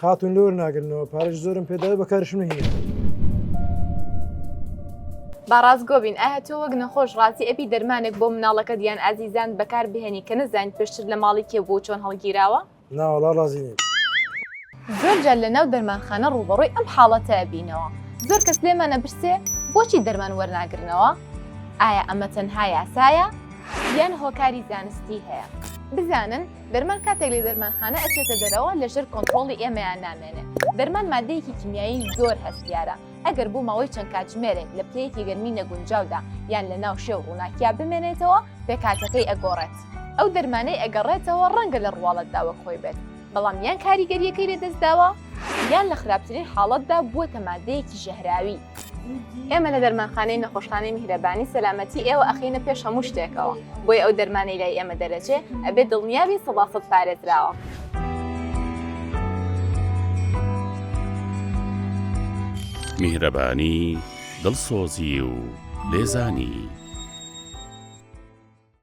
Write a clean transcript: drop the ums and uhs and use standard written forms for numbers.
خاتون لۆر ناگرنەوە پارەش زۆرم پێداوی بەکارشم نەهێنا. با ڕاستگۆ بین ئایا تۆ وەک نەخۆش ڕازی ئەبی دەرمانێک بۆ مناڵەکەت یان ئازیزانت بەکار بهێنی کە نەزانیت پێشتر لە ماڵی کێ بووە و چۆن هەڵگیراوە؟ نا وەڵا ڕازی نیم. زۆر جار لە ناو دەرمانخانە ڕووبەڕووی ئەم حاڵەتە ئەبینەوە زۆر کەس لێمان ئەپرسێ بۆچی دەرمان وەرناگرنەوە؟ ئایا ئەمە تەنها یاسایە یان هۆکاری زانستی هەیە؟ بزانن دەرمان کاتێک لە دەرمانخانە ئەچێتە دەرەوە لەژێر کۆنتڕۆڵی ئێمەیان نامێنێ دەرمان مادەیەکی کیمیایی زۆر هەستیارە ئەگەر بۆ ماوەی چەند کاتژمێرێک لە پلەیەکی گەرمی نەگونجاودا یان لە ناو شێ و ڕووناکیا بمێنێتەوە پێکهاتەکەی ئەگۆڕێت. ئەو دەرمانەی ئەگەڕێتەوە ڕەنگە لە ڕواڵەتدا وەک خۆی بێت، بەڵام یان کاریگەرییەکەی لەدەستداوە یان لە خراپترین حاڵەتدا بووەتە مادەیەکی ژەهراوی. ئێمە لە دەرمانخانەی نەخۆشخانەی میهرەبانی سەلامەتی ئێوە ئەخەینە پێش هەموو شتێکەوە، بۆیە ئەو دەرمانەی لای ئێمە دەرەچێ ئەبێ دڵنیابین سەداسەد پارێزراوە. میهرەبانی، دڵسۆزی و لێزانی.